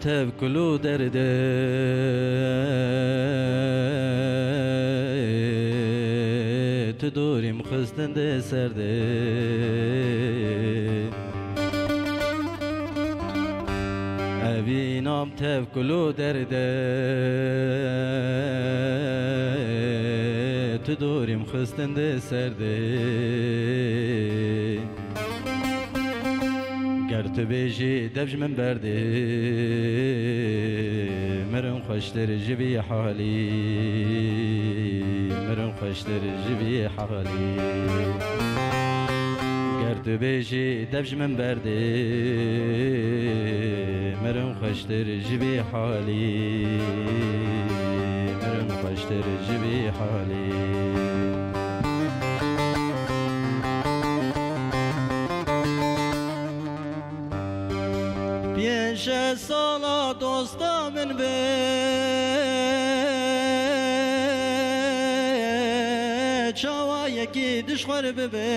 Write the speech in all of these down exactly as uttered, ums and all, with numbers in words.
Tevkul û derdê tu dorîm xistin dê serdê. Evînam tevkul û derdê tu dorîm xistin dê serdê. Ger tu bêjî dev ji min berdê, mirin xweştir ji vî halî, mirin xweştir ji vî halî. Ger tu bêjî dev ji min berdê, mirin xweştir ji vî halî, mirin xweştir ji vî halî. Pênc sala dosta min be, çawa yekî dişxwer bibe.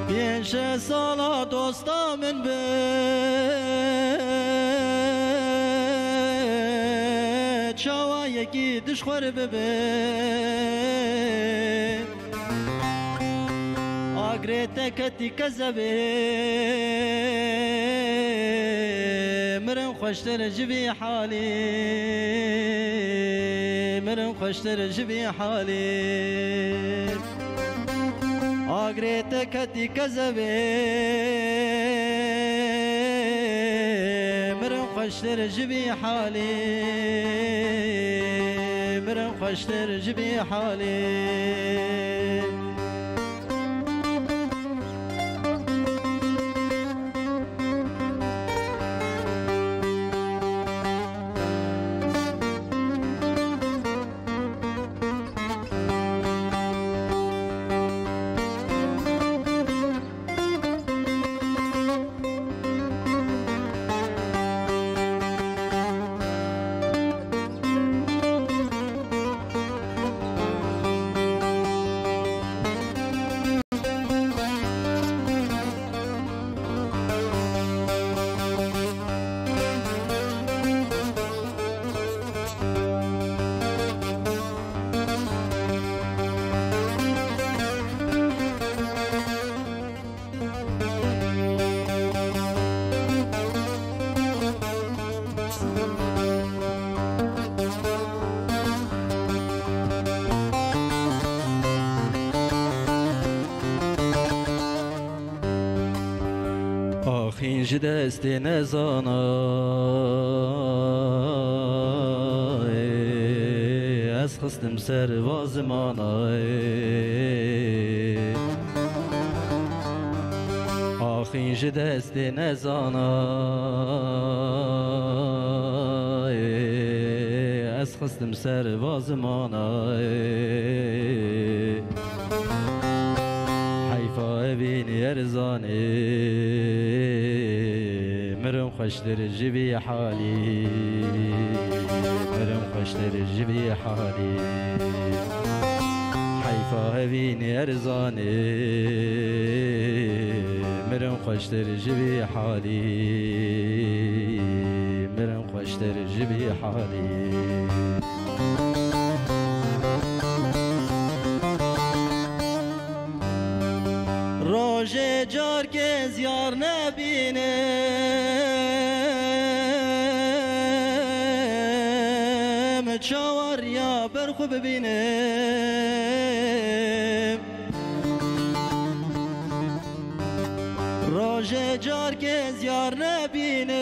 Pênc sala dosta min be, çawa yekî dişxwer bibe. Agirê te ketî kezebê, mirin xweştir ji vî halî, mirin xweştir ji vî halî. Agirê te ketî kezebê, mirin xweştir ji vî halî, mirin xweştir ji vî halî. Axîn ji destê nezana, ez xistim ser va zimana. Axîn ji destê nezana, ez xistim ser va zimana. Heyfa evîn erzanê, mirin xweştir ji vî halî, mirin xweştir ji vî halî. Heyfa evîn erzanê, mirin xweştir ji vî halî, mirin xweştir ji vî halî. Rojê carkê ziyar nebînim, çawa riya ber xwe bibînim. Rojê carkê ziyar nebînim,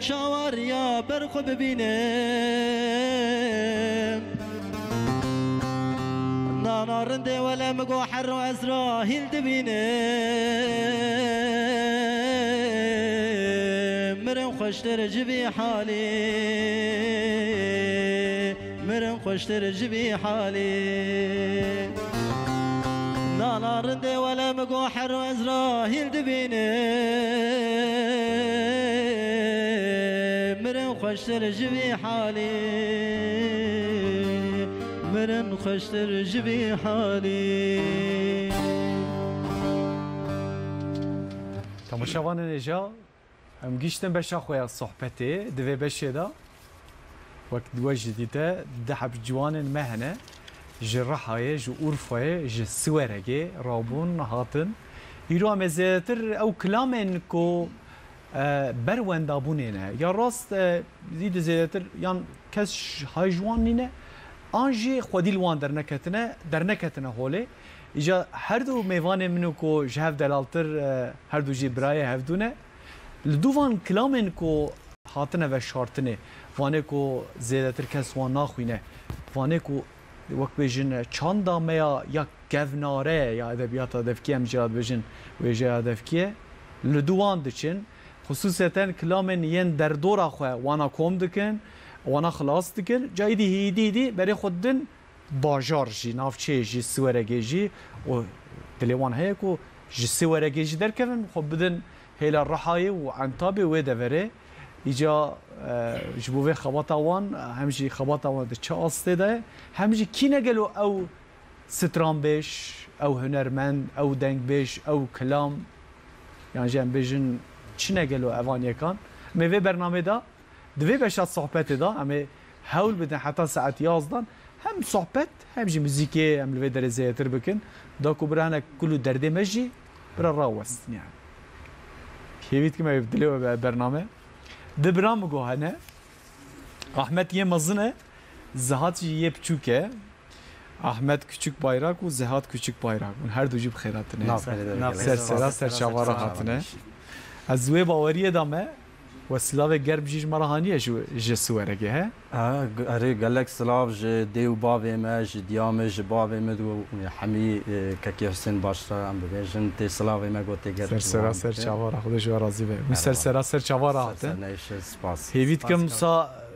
çawa riya ber xwe bibînim. Nana rindê wele min got hero Ezrahîl dibînim. Mirin xweştir ji vî halî, mirin xweştir ji vî halî. Nana rindê wele min got hero Ezrahîl dibînim. Mirin xweştir ji vî halî, Werin xweştir ji vî halî. Temaşevanên hêja, em gihîştin beşa xwe ya sohbetê. Di vê beşê de, wek we jî dîte, du heb ciwanên me hene. Ji Rihayê, ji Urfayê, ji Siweregê rabûn, hatin. Îro em ê zêdetir ew kilamên ku e, ber wendabûnê ne. Ya rast, e, zî di zêdetir yan kes j-, hay ji wan nîne, an jî xwedî li wan derneketine, derneketine holê. Îca her du mêvanê min û ku ji hev delaltir, e, her du jî birayê hevdû ne. Li dû van kilamên ku hatine veşartinê, vanê ku zêdetir kes wan naxwîne, vanê ku wek bêjin çanda me ya, ya kevnare ya edebiyata devkî em jî dibêjin wêjeya devkî ye. Li dû wan diçin. Xisûseten kilamên yên derdora xwe wana kom dikin, wana xilas dikin. Ca îdî hîdî hîdî berê xwe didin bajar jî, navçeyê jî, Siweregê jî û dilê wan heye ku ji Siweregê jî derkevin, xwe bidin hêla Rihayê û Entabê wê deverê. Îca, e, ji bo vê xebata wan, hem jî xebata wan di çi astê de ye, hem jî kî ne gelo ew stranbêj, ew hunermend, ew dengbêj, ew kilam, yan jî em bêjin çi ne gelo evan yekan. Em ê vê bernamê de, di vê beşa sohbetê de em ê hewl bidin heta saet yazdan hem sohbet hem jî muzîkê em li vê derê zêdetir bikin. Da ku bira hinek kul û derdê me jî bira rawestin yani. Hêvî dikim ev dilê we be bername. Di bira min got hene. Ahmet yê mezin e, Zihat jî yê piçûk e. Ahmet Küçük Bayrak û Zihat Küçük Bayrak. Hûn her du jî bi xêr hatine. Nav xêrê de Nav gelek. Ser sera, ser çava re hatine. Ez wê baweriyê de me, we silavê germ jî ji me re haniye ji, ji Siweregê, he? Ha, g-, erê, gelek silav ji dê û bavê me, ji diya me, ji bavê me û hemî, e, kekê Husên Başra em bibêjin. Tê silavê me got tê germ Ser sera, ser çava re, Xwedê ji we razî be. Hûn ser sera, ser çava re hatin. Ser ser neyşe, spas. Hêvî dikim sa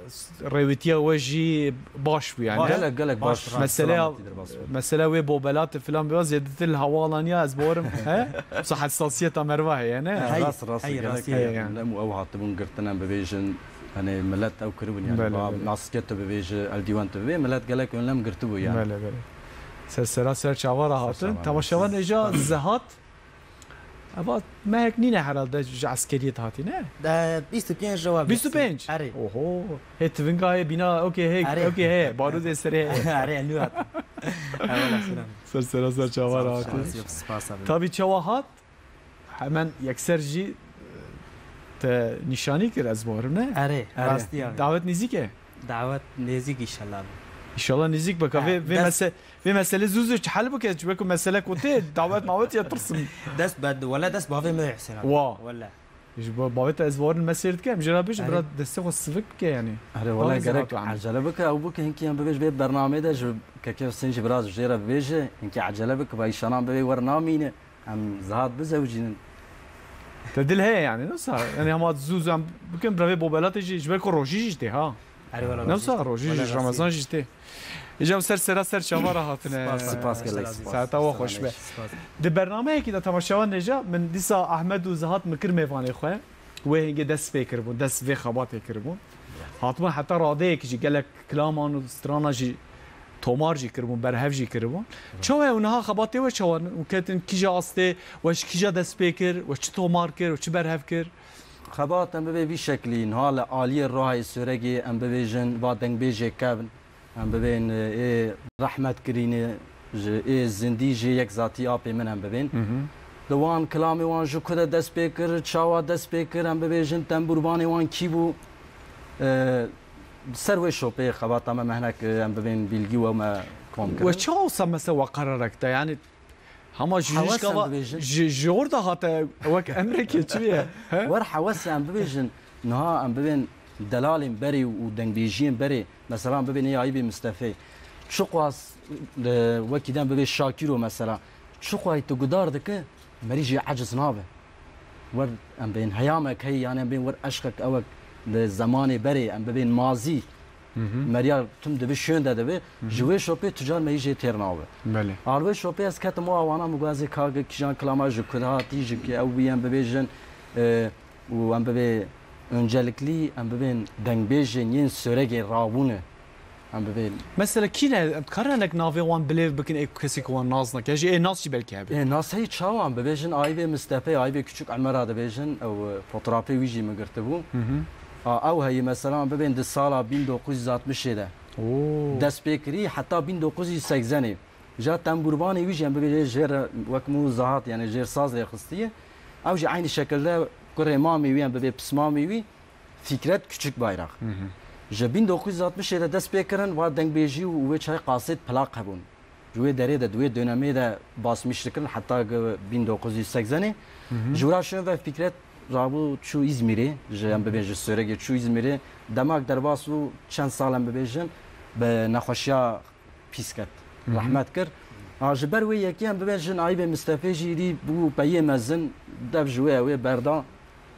rêwîtiya we jî baş bû yani. Baş. Gelek, gelek baş. Baş, rast. Meseleya, Selametî dir, baş bû. Meseleya wê bobelatê filan bêwa zêdetir li hewa alaniya ez bawerim, he? Sa hessasiyeta merva heye, ne? Hey, Rast, rast, hey, gelek rast, hey, yani. Lem û ew hatibûn girtin em bibêjin, hani millet ew kiribûn yani, Belê, ba belê. Maske tu bibêji, eldîwen tu bibê, millet gelek ön lem girtibû yani. Belê, belê. Ser sera ser çava re hatin. Ser çava re. Temaşevan êja Zihat, Eva mehek nîne herhalde ji eskeriyê hatî, ne? De, bîst û pênc re wa Bîst û pênc? Erê. Oho. Hê tivinga hê bîna, okey, hê, Erê. Okey, hê. Barûdê serê hê. Erê, nû hat. Eyvallah, selam. Ser sera ser çava re hatî. Spas, spas, spas abi. Tabî çawa hat? Hemen yekser jî te nîşanî kir ez bawerim, ne? Erê, Rast, rastî abi. Dawet nêzîk e? Dawet nêzîk înşallah abi. Înşallah nêzîk bike. Ha, Vê, vê dest mese-, Vê mesele zû zû hel bike, ji ber ku mesele ku tê, dawet mawet ya tirsim. Dest be, wele dest bavê me Husên abi. Wa. Wele. Ji bo bavê te ez bawerim me sêr dike, em jê re bêjin, Erê. Bira destê xwe sivik bike yani. Erê, wele Bavê gerek Zihat Ahmed. Ecele bike, ew bû ki hinkî em bibêj vê bernamê de ji kekê Husên jî biraz jê re bibêje, hinkî ecele bike, ba îşanan bibê wer namîne, em zihat bizewicînin. Te dil heye yani, ne wisa? Yani hema zû zû em bikin, bira vê bobelatê jî, ji ber ku rojî jî tê ha. Erê, wele Ne wisa rojî, rojî wele jî, rojî. Ramazan jî tê. Îca ser sera ser çava re hatine. Spas, Spas gelek, spas. Saeta we xweş be. Spas. Di bernameyekî de temaşevan nêja, min dîsa Ahmed û Zihat min kir mêvanê xwe. Wê hingê dest pê kiribûn, dest vê xebatê kiribûn. Hatibûn heta radeyekî jî gelek kilaman û strana jî tomar jî kiribûn, berhev jî kiribûn. Çawa ye û niha xebatê we çawa? Û ketin kîja astê, we ji kîja dest pê kir, we çi tomar kir, we çi berhev kir? Xebat em bibê vî şeklî, niha li aliyê Rihayê Soregê em bibêjin, va dengbêjê kevn, em bibên, ê rehmet kirîne, ji ê zindî jê yek zatî apê min em bibên. Hı hı. Li wan kilamê wan ji ku de dest pê kir, çawa dest pê kir, em bibêjin tembûrvanê wan kî bû? E, ser wê şopê xebata me mehnek, e, em bibên bîlgî we me kom kirin. We çawa wisa mesela we qerarek te? Yani hema ji Hewes hişka em va-, bibêjin. Ji, ji orada hate wek emrekê çi ye? He? Wer hewes em bibêjin. Niha em bibên delalên berê û dengbêjiyên berê. Mesela em bibên ê Ayîbê Mistefê. Çiqas, e, wekî dem bibê Şakîro mesela. Çiqayî tu gudar dike, merî jî eciz nabe. Wer em bên heyamek heye, yani em bên wer eşqek ewek li zemanê berê, em bibên mazî, Hı hı. meriya tim dibi şûn de dibi, Hı hı. ji wê şopê tu car me jê têr nabe. Belê. Al wê şopê ez ketim o awana min got ez ê kage kîjan kilama ji ku hatî, ji ku ew bû em bibêjin, e, û em bibê öncelikli, em bibên dengbêjên yên Soregê rabûne. Em bibên. Mesela kî ne, em dikarin hinek navê wan bilêv bikin, ê kesê ku wan nas nake, ya jî ê nas jî belkî hebe. Ê nas heyî çawa em bibêjin, Ayîbê Mistefê, Ayîbê Küçük Emera dibêjin, ew, e, fotoğrafê wî jî min girtibû. Hı hı. A, ew heyî mesela em bibên di sala bin dokuz yüz altmışê de. Oo. Dest pê kirî heta bin dokuz yüz seksenê. Ja tembûrvanê wî jî em bibêjin jêr, wek min û Zahat, yani jêr saz lê xistiye. Ew jî eynî şekilde kurê mamê wî em bibê pismamê wî. Fikret Küçükbayrak. Hı hı. Ji bin dokuz yüz altmışê de dest pê kirin, va dengbêjî û wê çay kasêt plak hebûn. Ji wê derê de, di wê dönemê de basmîş dikirin, heta ki bin dokuz yüz seksenê. Hı hı. Ji wira şûn ve Fikret rabû çû Îzmîrê, ji em bibêjin Söregê çû Îzmîrê. Demak derbas bû, çend sal em bibêjin, bi nexweşiya pîs ket. Hı hı. Rehmet kir. A, ji ber wê yekê em bibêjin Ayîbê Mistefê jî îdî bû peyê mezin, dev ji wê ew ê berda,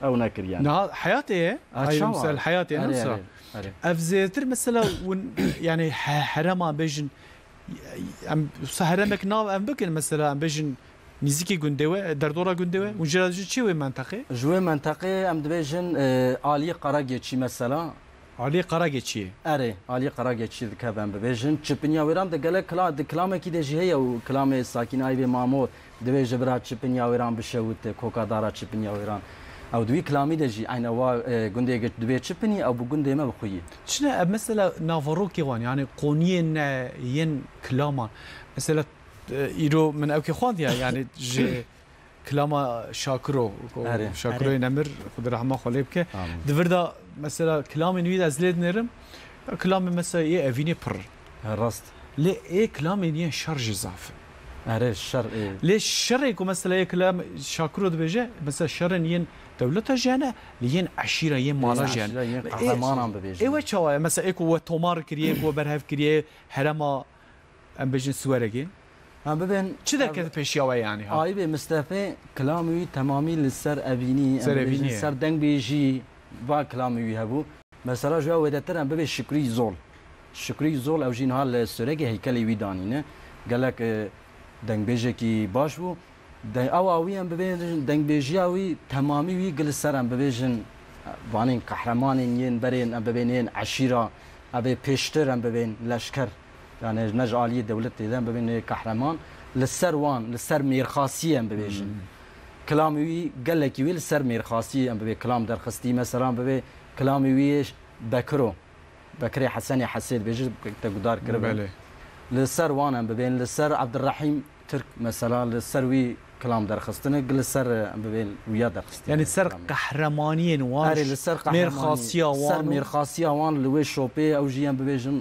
ew nekir yani. Niha heyatê ye? A, Ayîbê çawa? Mistefê heyatê ye, erê, ne wisa? Erê, erê. Ev zêdetir mesela hûn, yani he-, herema bêjin, em wisa heremek nav em bikin mesela, em bêjin nîzikî gundê we, derdora gundê we, hûn jê re dijin çi wê menteqê? Ji wê menteqê em dibêjin, e, aliyê Qarageçî mesela. Aliyê Qarageçiyê. Erê, aliyê Qarageçiyê dikeve em bibêjin. Çipiniya wêran de gelek kila-, di kilamekî de jî heye û kilamê Sakîn Ayîbê Mamo dibêje bira çipiniya wêran bişewite, koka dara çipiniya wêran. Ew di wî kilamî de jî eyne wa, e, gundê ge-, dibê çipinî, ew bi gundê me bixuyî. Çi ne, ev mesela naverokê wan, yani qoniyên ne yên kilaman. Mesela, e, îro min ewkê xwandiya, yani ji Kilama Şakiro, ko Erê. Şakiroyê Erê. Nemir, Xwedê rehma xwe lê bike. Amin. Di vir de mesela kilamên wî de ez lê dinêrim. Ya kilamê mesela ê evînê pir. He, rast. Lê ê kilamên yên şer jî zaf in. Erê, şer ê. Lê şerê ku mesela ê kilam Şakiro dibêje, mesela şerên yên dewleta jî hene, lê yên eşîra, yên mala Yên jî hene. eşîra, yên Ê, qehremanan bibêjin. Ê we çawa ye? Mesela ê ku we tomar kiriye, ku we berhev kiriye, herema Em bêjin Siweregê. Em bibên Çi ev derket pêşiya we yanî ha? Ayîbê Mistefê, kilamê wî temamî li ser evînî, em Ser bibêjin evînî ye. ser dengbêjî, va kilamê wî hebû. Mesela ji we wêdetir em bibê Şikrî Zol. Şikrî Zol ew jî niha li Soregê heykelê wî danîne. Gelek, e, dengbêjekî baş bû. De-, ewa wî em bibêjin, dengbêjiya wî, temamî wî gi li ser em bibêjin, vanên qehremanên yên berên, em bibên yên eşîra, ev ê pêştir em bibên leşker. Yani ne ji aliyê dewletê de em bibên ê qehreman. Li ser wan, li ser mêrxasiyê em bibêjin. Hmm. Kilamê wî, gelekî wî li ser mêrxasiyê em bibê kilam derxistî. Mesela em bibê kilamê wî yê Bekiro. Bekirê Hesenê Hesê dibêjin, te gudar kiribin. Belê. Li ser wan em bibên, li ser Ebdirrehîm Tirk mesela, li ser wî kilam derxistine, li ser em bibên wiya derxistine. Yani ser Kilamê. qehremaniyên wan, Erê, li ser qehremanî, mêrxasiya ser wan û mêrxasiya wan li wê şopê ew jî em bibêjin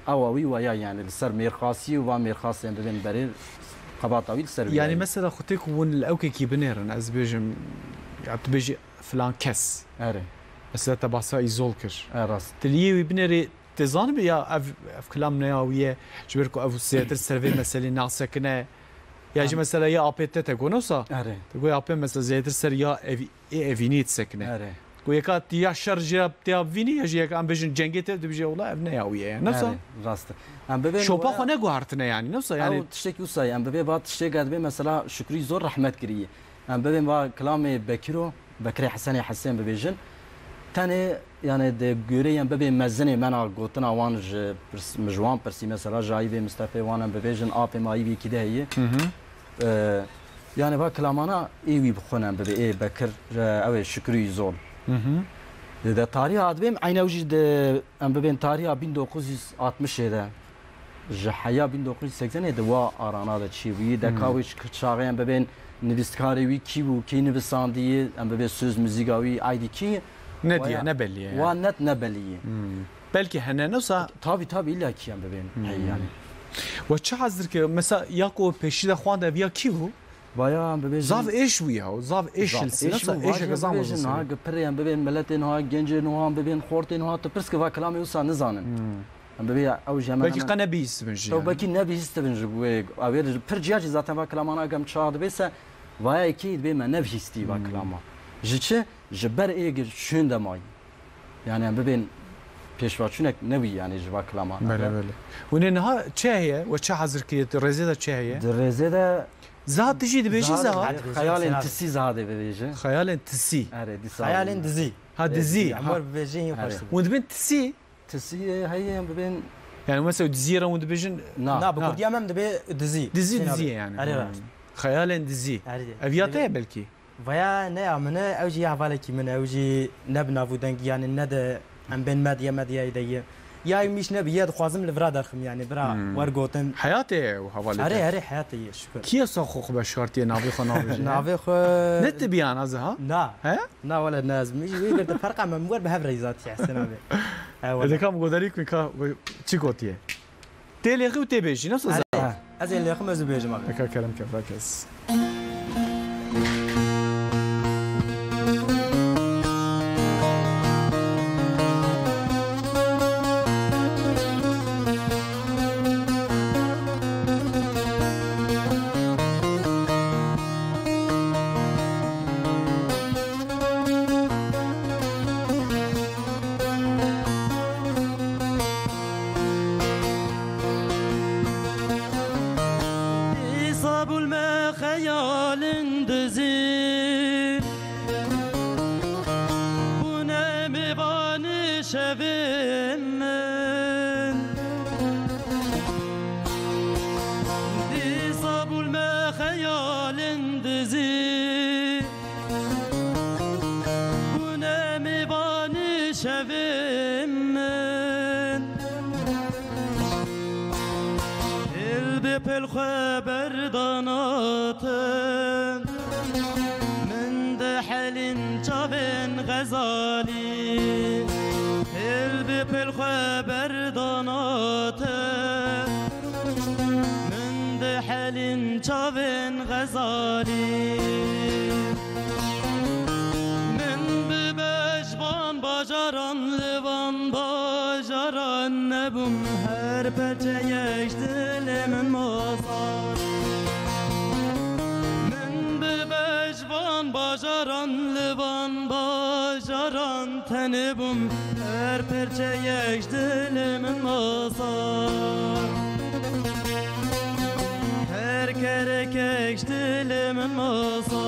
ewa wî waya yani li ser mêrxasî û van mêrxasê em bibên berê qebata wî li ser wî Yani yani. mesela xwe tê ku hûn li ewkekî binêrin, ez bêjim, ya tu bêjî filan kes. Erê. Mesela te bahsa Îzol kir. E, rast. Tu li yê wî binêrî, tu zanibî ya ev, ev kilam ne ya wî ye, ji ber ku ev zêdetir ser vê meselê nasekine. Ya jî Em- mesela ya apê te te got, ne wisa? Erê. Te got apê mesela zêdetir ser ya ev, ê evînî disekine. Erê. Ku yeka tu ya şer jê ya te ya bivînî, ya jî yeka em bêjin cengê te, tu bêjî wela ev ne ya wî ye. Ne wisa? Erê, rast e. Em bibên Şopa waya xwe neguhartine yani, ne wisa? Yani Ew tiştekî wisa ye. Em bibê va tiştê ge dibê mesela Şükrî Zol rehmet kiriye. Em bibên va kilamê Bekiro, Bekirê Hesenê Hesên bibêjin. Tenê, yani, di goreyên bibê mezinê me na gotina wan ji pirs-, min ji wan pirsî, mesela, ji Ayîbê Mistefê wan em bibêjin, apê me Ayîbê kî de heye. Hı hı. Ee, yani, va kilamana ê wî bi xwe ne em bibê, ê Bekir, e, ew ê Şükrî Zol. Hı hı. Di, de tariha dibêm, eyne ew jî di, em bibên tariha bin dokuz yüz altmışê de. Ji heya bin dokuz yüz seksenê di wa arana de çêbûyî. Deka Hmm. wê çi çaxê em bibên nivîskarê wî kî bû, kî nivisandiye, em bibê söz muzîka wî, aydî kî ye? Ne Waya diye, ne belli ye yani. Wa net ne belli ye. Hmm. Belkî hene, ne wisa? Tabii, tabii, illa kî em bibên. Hmm. Hey yani. We çi hezir kir? Mesela ya ku pêşî de xwend ev ya kî bû? Vaya em bibêjin. Zaf êş bû ya, zaf êş Zaf li êş Sînasa, bû, êşeke vacî zaf em bibêjin, mezin niha bû. Gi pirê em bibên miletê niha, gencê niha em bibên, xortê niha, tu pirs ki va kilamê wisa nizanin. Hmm. Em bibê ew jî hemen Belkî hemen qe nebihîstibin jî Ew yani. belkî nebihîstibin ji bo wê. Ew ê pir ciya jî zaten va kilamana gem çawa dibê se, vaya êkê dibê me nebihîstî va Hmm. kilama. Ji çi? Ji ber ê gi şûn de mayî. Yani em bibên pêşvaçûnek nebûyî yani ji va kilamana Belê, de. belê. Hûn ê niha çi heye? We çi hazir kiriye? Di rêzê de çi heye? Di rêzê de Zad dijî dibêjin Zad, zad? Xeyalên tisî zad ê bibêje. Xeyalên tisî. Erê, dîsa Xeyalên dizî. Ha, dizî. Em Ha. wer bibêjin yê Erê. xweş dibin. Hûn dibin tisî? Tisî heye em bibên Yani mesela diziyê re hûn dibêjin? Na. Na, bi Na. Kurdî em em dibê dizî. Dizî, Hüseyin dizî abi. Yani. Erê rast. Xeyalên dizî. Erê. Ev ya te ye belkî? Vaya ne ya min e, ew jî ya hevalekî min e, ew jî ne bi nav û deng, yani ne de em bên medya, medyayê de ye. Ya ew mîş ne bi ye, dixwazim li vira derxim, yani bira Hmm. wer gotin. Heyatê ye ew hevalê Erê, te? Erê, heyatê ye, şükür. Kî ye sa xwe xwe beşartiye navê xwe nabêje? Navê xwe Ne ti biyan ez ha? Na. He? Na, wele ne ez. Min jî wê girdi ferqa me, min wer bi hev re zatiye, Hüseyin abi. He, wele. Ê, de kam godarî ku ka, çi gotiye? Tê lêxî û tê bêjî, ne soza? Erê. Ez ê lêxim, ez ê bêjim abi. Eka kerem ke, bırak ez. Dîsa bûl me xeyalin dizî, bûne mêvanê şevên min. Dîsa bûl me xeyalin dizî, bûne mêvanê şevên min. Pil bi pil xwe berdanatin, min dihelîn çavên Xezalî. Pil bi pil xwe berdanatin, min dihelîn çavên Xezalî. Min bi beş van bajaran, li van bajaran nebûm, her perçeyek ji dilê min masa. Min bi beş van bajaran, li van bajaran tenê bûm, her perçeyek ji dilê min masa. Her kerekek ji dilê min masa.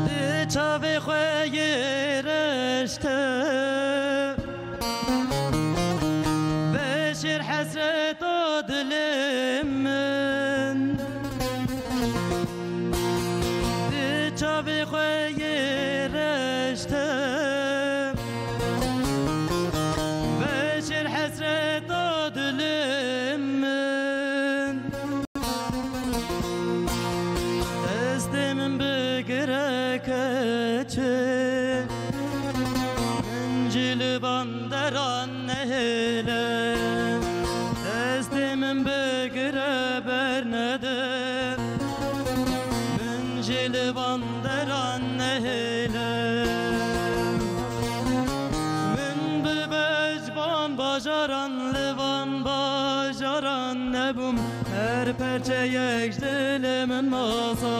Di çavê xwe yê reşte, beşêr hesreta dilê min. Di çavê xwe yê reşte, beşêr hesreta dilê min. Destê min bigire keçê, min jî li van deran nehêle. Destê min bigire bernede, min jî li van deran nehêle. Min bi beş van bajaran, li van bajaran nebûm, her perçeyek ji dilê min masa.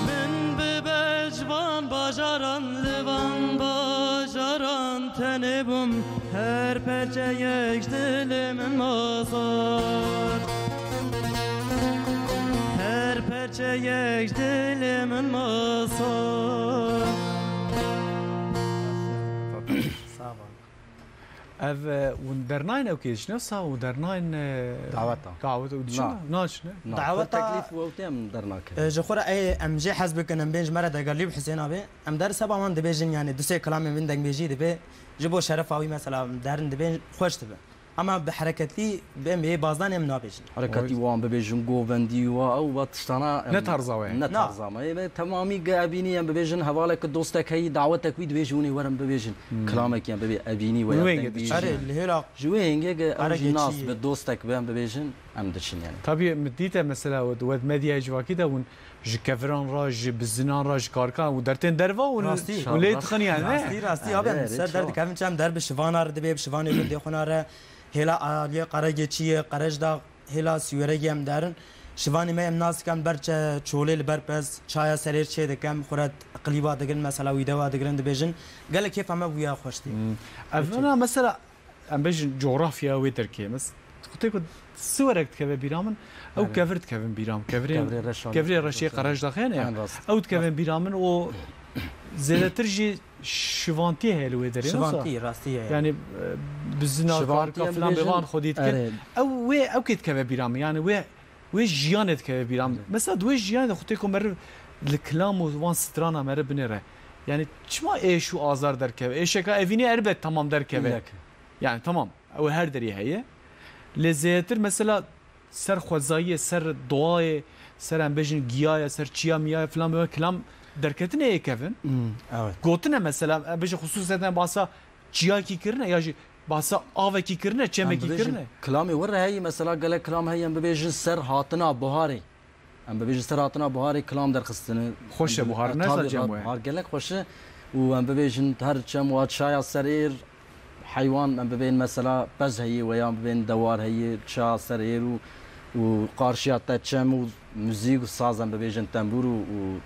Min bi beş van bajaran, li van bajaran tenê bûm, her perçeyek ji dilê min masa. Her perçeyek ji dilê min masa. Sağ ol. Ev, e, hûn dernayên ew kê, ji nefsa û dernayên, e, Daweta. Daweta û diçin Na. Naçine? Na. Daweta Xwe teklîf û ew tê em dernakevin. E, ji xwe re ê em jê hez bikin, em bên ji me re degalî bi Husên abi. Em der seba wan dibêjin, yani du sê kilamên min dengbêjî dibe. Ji bo şerefa wî mesela em derin dibên xweş dibe. Ama bi hereketî, bi em ê bazdan em nabêjin. Hereketî wan bibêjin, govendî wa, ew wa tiştana em Ne tarza we. Ne Na. tarza me. Ê, me temamî ge evînî em bibêjin, hevalek dostek heyî, dawetek wî dibêjî hûn ê werin bibêjin. Hmm. Kilamekî em bibê evînî we Hûn ya wê deng dişin. bîjin. Erê, li hêla Ji wê hingê ge ew Hareket jî nas çi ye? bi dostek be em bibêjin, em diçin yani. Tabii, min dîte mesela we, we medyaya civakî de hûn ji keviran re, ji bizinan re, ji karikan û dertên derva û Rastî. û lê dixin yani. Rastî, rastî, abi, Erê, em erê, ser çawa? derdikevin, çem der bi şivana re dibe, bi şivanê gundê xwe re. Hêla aliyê Qeregê çi ye, Qerejdax, hêla Siweregê em derin. Şivanê me em nas dikin, ber çe-, çolê li ber pez, çaya serêr çê dikim, xwe re klîba digirin, mesela wîdeoya digirin, dibêjin. Gelek kêfa me bûye xweş tê. Hmm. Ev Peki. na mesela, em bêjin, coğrafya wê derkê. Mes-, xwetê ku Siwerek dikeve bîra min, ew Evet. kevir dikevin bîra min. Kevirê, Kevirê reşa. kevirê reşê Qerejdaxê ne ya. En rast. Ew dikevin bîra min û zêdetir jî şivantiyê heye li wê derê, ne wisa? Şivantî, rastî ye. Yani, e, bizina, Şivantî karka em filan bêvan bêjin, xwedî dikin. erê. Ew wê, ew kê dikeve bîra min. Yani wê, wê jiyanê dikeve bîra min. Erê. Mesela di wê jiyanê de xwetê ku meriv li kilam û wan strana meriv binêre. Yani çima êş û azar derkeve? Êşeka evînê elbet tamam derkeve. İllaki. Yani tamam, ew her derê heye. Lê zêdetir mesela ser xwezayiyê, ser doğayê, ser em bêjin giyayê, ser çiya miyayê filan, bi kilam derketine yê kevin. Hmm, evet. Gotine mesela, em bêjin xusûseten bahsa çiyakî kirine ya jî bahsa avekî kirine, Em çemekî bibêjin kirine. Kilamê wir heye, mesela gelek kilam heye, em bibêjin ser hatina buharê. Em bibêjin ser hatina buharê kilam derxistine. Xweş e Em bi-, buhar, e, ne tabî, sadece em ra-, wê. buhar gelek xweş e û em bibêjin her çem wa çaya ser êr, heywan, em bibên mesela pez heyî, weya em bibên dewar heyî, çaya ser êr û, û qarşiya te çem û muzîk û saz, em bibêjin tembûr û, û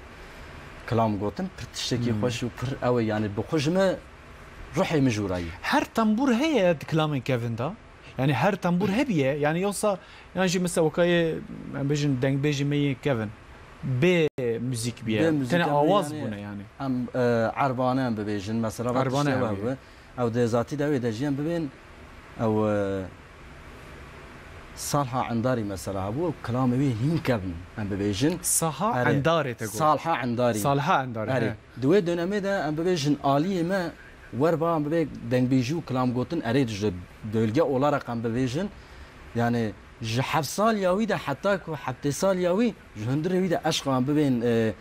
kilam gotin, pir tiştekî Hmm. xweş û pir ew e, yani bi xwe ji me ruhê min jûrayî. Her tembûr heye di kilamên kevin de? Yani her tembûr hebiye? Yani yoksa, yan jî mesela wekayê, em bêjin, dengbêjê me yên kevin bê muzîk biye? Bê muzîk Tenê em bê awaz yani, bûne yani. Em, e, erbane em bibêjin, mesela, va Erbane tiştê we erbane. bi. Ew di zatî de wê de jî em bibên, ew, e, Salha Endarî mesela hebû, ew kilamê wê hîn kevn, em bibêjin. Saha Erê. Endarê te got. Salha Endarî. Salha Endarî, Erê. he. Di wê dönemê de em bibêjin aliyê me wer ba em bibê dengbêjî û kilam gotin erê ji bölge olarak em bibêjin. Yani ji heft sal ya wî de heta ku heftê sal ya wî ji hundirê wî de eşqa em bibên, e,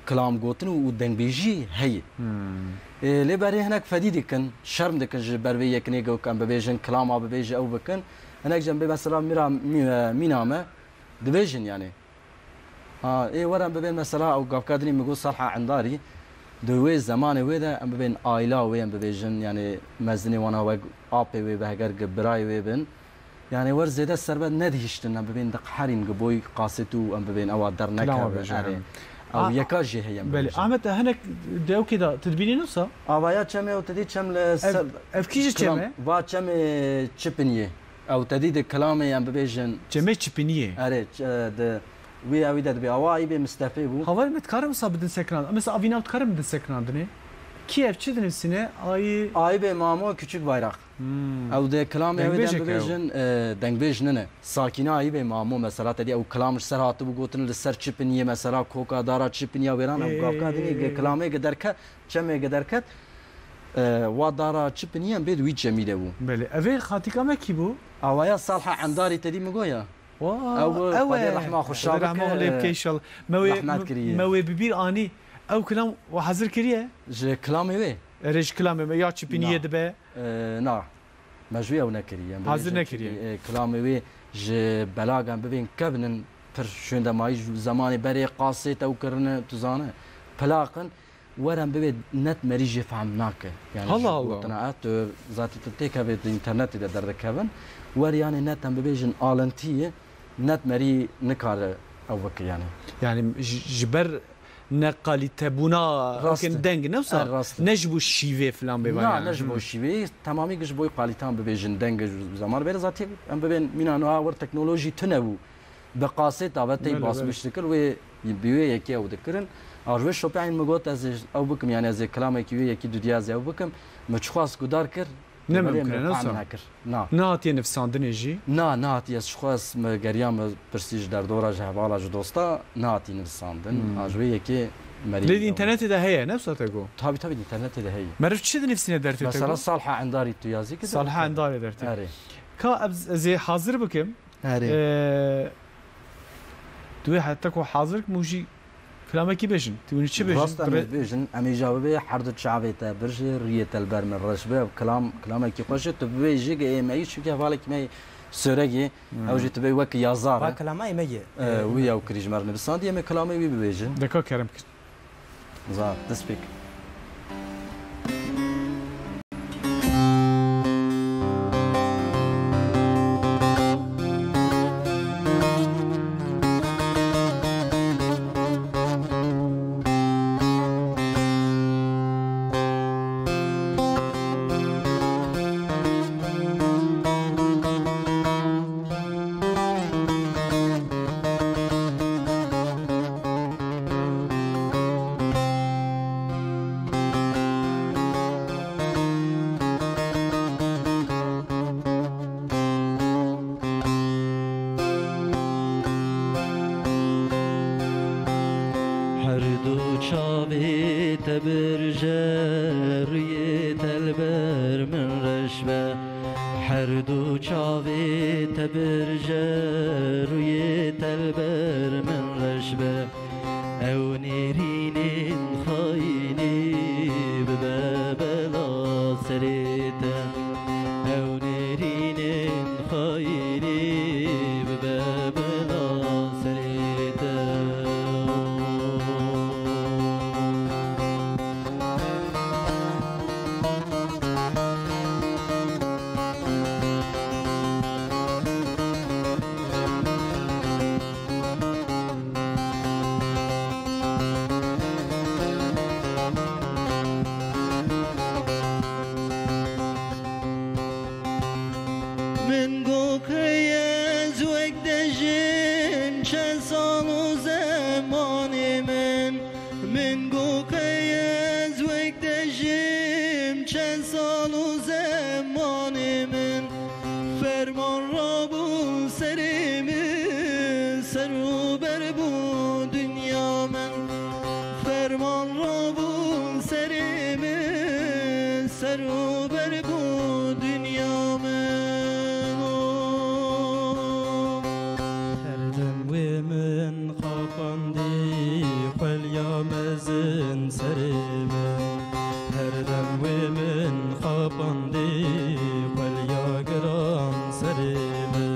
kilam gotin û, û dengbêjî heye. Hmm. E, lê berê hinek fedî dikin, şerm dikin ji ber vê yekinê ku em bibêjin, kilama bibêje ew bikin. Hinek jî em bê mesela mîra, mî-, mîna me dibêjin yani. Ha, ê were em bibên mesela ew gavka dinê min got Salha Endarî. Di wê zemanê wê de em bibên aîla wê em bibêjin, yani mezinê wana wek apê wê be, heger gi birayê wê bin. Yani wer zêde serbet nedihiştin em bibên diqherîn gi boy qasêt û em bibên ewa Kilama dernekeve, bêje, erê. em. Ew A-, yeka jê heye em belê, bibêjin. Ahmet, hinek di ewkê de tu dibînî nusa? Avaya çemê ew tedî çem li Ev, ser ev kî ji kilam, çem e? va çemê Çipiniyê. Ew tedî di kilamê em bibêjin. Çemê Çipiniyê. Erê, ç-, e, di wî ewî de dibê. Awa Ayîbê Mistefê bû. Havarê me dikarim wisa bidin sekinandin. Mesela avîna dikarim bidin sekinandinê. Kî ev çi dinivîsîne? Ayî Ayîbê Mamo Küçük Bayrak. Hmm. Ew di kilamê ew de Dengbêjek e ew. bibêjin, e, dengbêj nine. Sakîna Ayîbê Mamo mesela tedî ew kilam ji ser hatibû gotin li ser Çipiniyê mesela koka dara Çipiniya wêran ew Ê, gavka ê, dinê ê, ê. kilamê ge derket, çemê ge derket. E, wa dara Çipiniyê em bê di wî çemî de bû. Belê. Evê xatîka me kî bû? Awaya Salha Endarî tedî min goya. Wa, Ew, ew Xwedê e. rehma xwe şa Xwedê rehma bike, lê bike e, inşallah. Me wê, rehmet kiriye. me wê bi bîr anî. Ew kilam we hazir kiriye? Ji kilamê wê? Erê ji kilamê me ya Çipiniyê Na. dibe. E, na. Me ji wê ew nekiriye. Em Hazir bibêjin nekiriye. çi, e, kilamê wê ji belagan bibên kevnin pir şûnde mayî ji zemanê berê qasê tew kirine, tu zane. Plaqin. Were em bibê net merî jê fehm nake. Yani Allah ji Allah. gotina, e, tu zatî tu têkevê di înternetê de derdikevin. Wer yani net em bibêjin alintî ye, net merî nikare ew bike yani. Yani ji, ji ber neqalîtebûna Rast e. wekên deng ne wisa? E, rast e. Ne ji bo şîvê filan bê Na, vaya. ne ji bo Hmm. şîvê. Temamî ji bo qalîtan bibêjin deng ji zaman berê zatî em bibên mîna niha wer teknolojî tune bû. Bi qasê tavê tey Belê, belê. basmiş dikir, wê bi wê yekê ew dikirin. A ji wê şopeyên min got, ez ê ew bikim, yani ez ê kilamekî wê yekî dudiya ez ê ew bikim. Min çixwest gudar kir, Ne lê mimkun e, min ne fehm wisa? nekir. Na. Nehatiye nivîsandinê jî? Na, nehatiye, ez çixwest min geriya min pirsî ji derdora, ji hevala, ji dosta, nehatiye nivîsandin. Hmm. A ji wê yekê merî Lê di ew. înternetê de heye, ne wisa te got? Tabii, tabii, di înternetê de heye. Meriv çi dinivîsîne dertê te Mesela got? Salha Endarî tu yazî ki Salha dertê. Endarî dertê. Erê. Ka ez, ez ê hazir bikim. Herê. Ee, tu wê heta ku hazir kim û jî kilamekî bêjin. Tu wî çi bêjin? Rast em ê bêjin, em ê ja bibê her du çavê te bir jî, rûyê te li ber min reş be. Ew kilam, kilamekî xweş e. Tu bibêjî ki ê me yî, çunke hevalekî me yî Soregî, Hmm. ew jî tu bê wek yazar e. Va kilama ê me ye. Ee, wî ew kirî ji me re nivîsandî, em ê kilamê wî bibêjin. Deka kerem kir. Zaf, dest pêk. Her du çavê te birje, rûyê te li ber min reş be. Her du çavê te birje, rûyê te li ber min reş be. Ew nêrînên xayînî bibe bela serê te. Ew nêrînên xayînî bibe bela serê te. Min got qey ez wek dejim, çend sal û zemanê min. Min got qey ez wek dejim, çend sal û zemanê min. Ferman rabû serê min, ser û ber bû dinya min. Ferman rabû serê min, ser û ber bû dinya min. Her dem wê min xapandî, xweliya mezin serê min. Her dem wê min xapandî, xweliya giran serê min.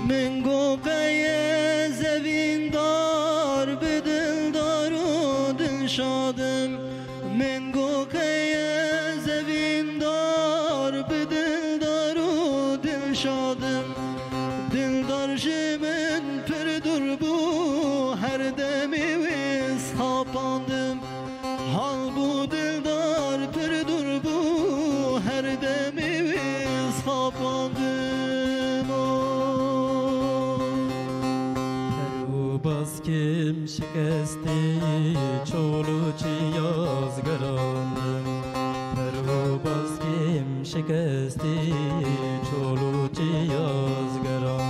Min got qey ez evîndar bi dildar û dilşad im. Min got qey ez evîndar bi dildar û dilşad im. Dildar ji min pir dûr bû, her demê wê xapandim. Hal bû dildar pir dûr bû, her demê wê xapandim. Per û baskim şikestî, çol û çiyaz gerandim. Per û baskim şikestî, çol û çiyaz gerandim.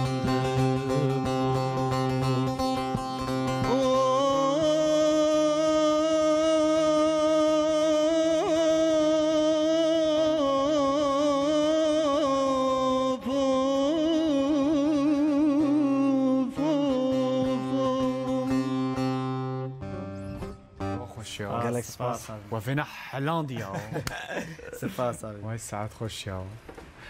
Xweş ya. Gelek spas abi. We vêna helandî ya. Spas abi. Vay saet xweş ya.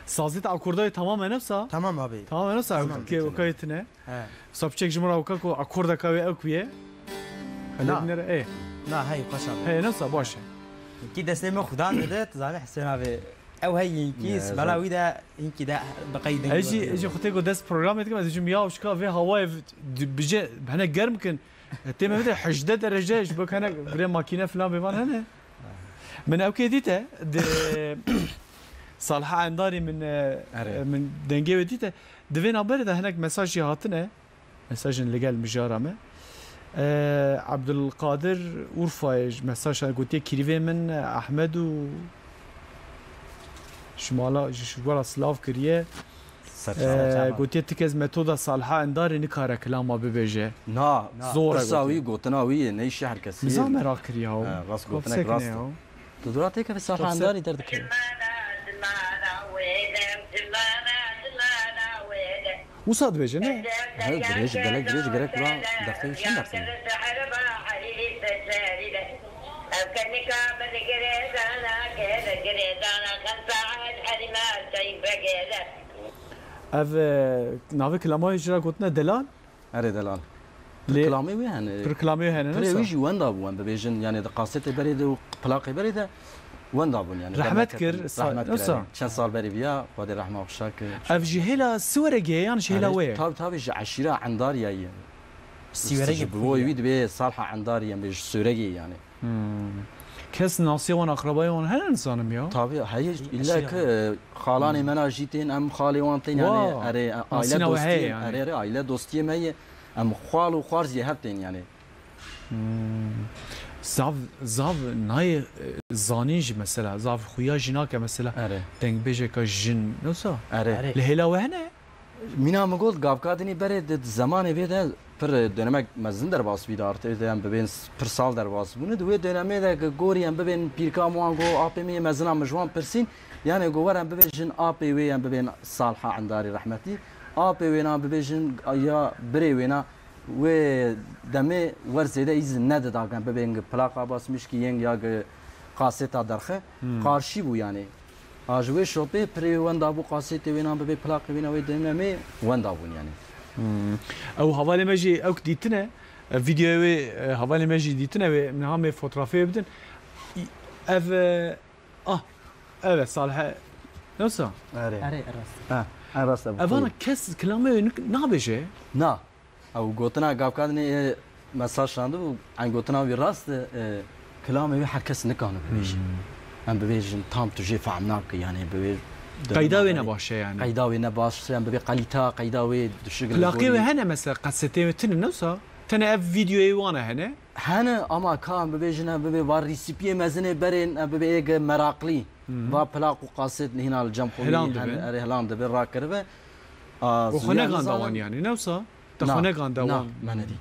Sazî te akordayê tamam e nefsa? Tamam abi. Tamam e nefsa? Tamam. Ke-, kayê tine. He. Sa piçek ji min re wika ku akordeka wê ew ku ye. Na. Helê dinere, ê. Na, hey, xweş abi. Hey, nefsa, baş e. Ki destê min xudan dide, tu zanî Hüseyin abi. Ew hey hinkî, sibela wî de hinkî de bi qey deng. Ez jî, ez jî xwe tê ku dest programê dikim, ez jî ya şika vê hawayê v-, di-, bije, hene germ kin. Tê me bide hejdeh derece, ji bo kene gure makîne filan bêvan hene. Min ew kê dîte, di Salha Endarî min, e, Erê. min dengê wê dîte. Di vê navberê de hinek mesaj jî hatine. Mesajên li gel mijara me. E, Abdulkadir Urfayê ji mesaj gotiye, kîrîvê min Ahmed û ji mala, ji, ji we re silav kiriye. Ser çav. E, gotiye, ti kes metoda Salha Endarê nikare kilama bibêje. Na, Zor e pirsa gotiye. Wî, gotina wî ye, ne îşê her kesî ye. Niza meraq kiriya o. Ha, rast gotinek rast e. Tu dûra têkevî Salha Endarî derdikeve. Wisa dibêje, ne? He, dirêj, gelek dirêj, gerek wira derxê wî çend derxê? Ev, e, navê kilama wê jî re gotine Delal? Erê delal. Lê pir kilamê wê hene. Pir kilamê wê hene, pirê wî jî wenda bû, em bibêjin, yani di kasetê berê de û plaqê berê de wenda bûn, yani. Rehmet kir, rehmet kir, sa-, erê. Çend sal berê viya, Xwedê rehma xweşa kir. Ev ji hêla Siwerekê ye yan ji hêla wê ye? Tabi, tabi, ji eşîra Endariyayê ye. Siwerekê ji bo wî dibê Salha Endarî, em bê ji Siwerekê yani. Hmm. Kes nasiya wan, akrabayê wan hene nizanim ya? Tabi, heye, illa ki, e, xalanê me na jî tên, em xalê wan tên, yani, erê, e, aile dostiyê, yani. Erê, erê, aile dostiyê me ye, em xal û xwarziyê hev tên, yani. Hmm. Zav, zav nayê, e, zanîn jî mesela, zav xuya jî nake mesela. Erê. Dengbêjeka jin, ne wisa? Erê. Li hêla we hene? Mîna min got, gavka dinî berê di zemanê vê de pir dönemek mezin derbas bî de, artık em bibên s-, pir sal derbas bûne. Di wê dönemê de gorî em bibên pîrka wan got, apê min yê mezina min ji wan pirsîn, yani got, wer em bibêjin apê wê, em bibên Salha Endarî rehmetî, apê wê na bibêjin ya birê wê na, wê demê wer zêde îzin nedida em bibên gi plaqa basmîşkî yên ya gi kaseta derxe. Hmm. Qarşî bû yani. A ji wê şopê pirê wê wenda bû, kasetê wê nan bibê, plaqê wê na wê dönemê wenda bûn yani. Hmm. Ew hevalê me jî ewk dîtine, e, vîdeoyê wê, e, hevalê me jî dîtine wê, niha me fotografê wê bidin. Î-, ev, e, ah, ev e Salih. Nasıl? Erê. Erê, rast. Ha, en rast e bu. Evana kes kilamê wê nik-, nabêje? Na. Ew gotina gavkadinê ê mesaj şandibû, eyn gotina wî rast e, e, kilamê wî her kes nikane bibêje. Hmm. Em bibêjin tam tu jê fehm nake, yani bibê Qeyda wê ne baş e yani. Qeyda wê ne baş e, em bibê kalîta, qeyda wê düşük. Plaqê wê hene mesela, kasetê wê tune ne wisa? Tene ev vîdeoyê wan e hene? Hene, ama ka em bibêjin, em bibê va rîsipiyê mezinê berên, em bibê êge meraqlî. Hmm. Va plaq û kaset nihîna li cem xwe wî hene, erê hilan dibe, rakiribe. A, û xwe neganda wan yani, ne wisa? Te xwe neganda wan. Na, me nedî.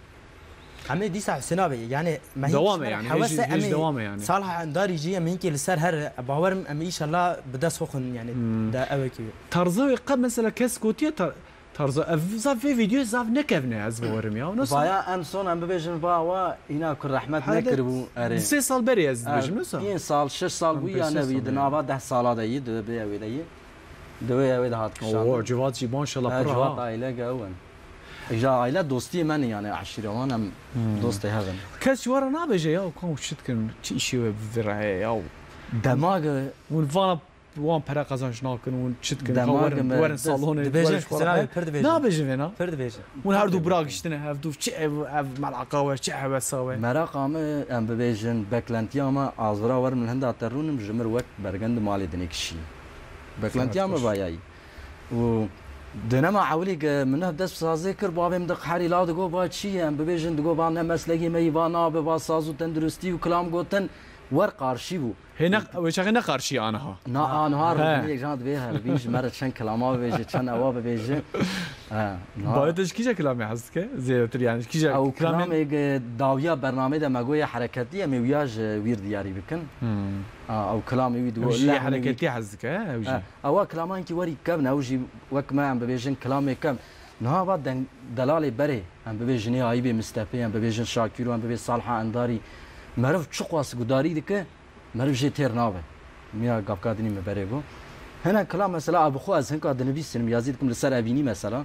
Em ê dîsa Husêna bê, yani me hîn hewes e, em ê dewam e yani. Salha Endarî jî em hinkê li ser her, bawer im em ê înşallah bi dest xwe xwin yani, hmm, de ew ê ki. Tarza wê qe mesela kes gotiye tar-, tarza, ev zaf vê vîdeoyê zaf nekevne ez bawer im ya. Nasıl? Vaya en son em bibêjin va wa hîna ku rehmet nekiribû, erê. Sê sal berê ez dibêjim, nasıl? Pênc sal, şeş sal bû ya ne wî, di nava deh sala de yî, di bê ew ê de yî. Di wê ew ê de hat kişandin. Oo, civat jî maşallah pir ha. Civat aile ge ew in. Îja aile dostiyê me ne yani, eşîre wan em, hmm, dostê hev in. Kes ji we re nabêje ya, kan çi dikin, çi îşê we bi vî re heye ya? Demage. Hûn vana wan pere qezenc nakin, hûn çi dikin? Demage werin, me werin salonê, dibêje, werin ji xwe re. Pir dibêje. Nabêje vê na? Pir dibêje. Hûn her du bira giştine hev du, çi ev, ev meraqa we, çi hewesa we? Meraqa me, em bibêjin, beklentiya me, azira werim li hinda te rûnim, ji mir wek bergend malê dinê kişî. Beklentiya me vayayî. Û dönema ewilî ke min hev dest bi sazê kir, bavê min diqherî la digo, va çi ye? Em bibêjin, digo, va ne meslekê me yî, va nabe, va saz û tenduristî û kilam gotin, wer qarşî bû. Hê ne, wê çaxê ne qarşî aniha. Na, aniha rûdinê jan divê herbîn ji me re çend kilama bibêje, çend ewa bibêje. He, na. Bayê te ji kîja kilamê hez dike? Zêdetir yani ji kîja kilamê? Ew kilamê, e, dawiya bernamê de me goye hereketî, em ê wiya ji wîr diyarî bikin. Hmm. A, ew kilamê wî digo. Ew jî hereketî hez dike, he, ew jî. He, ewa kilamankî werî kevn e, ew jî wek me em bibêjin kilamê kevn. Niha va deng delalê berê, em bibêjin ê Ayîbê Mistefê, em bibêjin Şakîro, em bibê Salha Endarî. Meriv çiqas gudarî dike, meriv jê têr nabe. Miya gavka dinî me berê got. Hene kilam mesela, a bi xwe ez hinka dinivîsinim, yazî dikim li ser evînî mesela.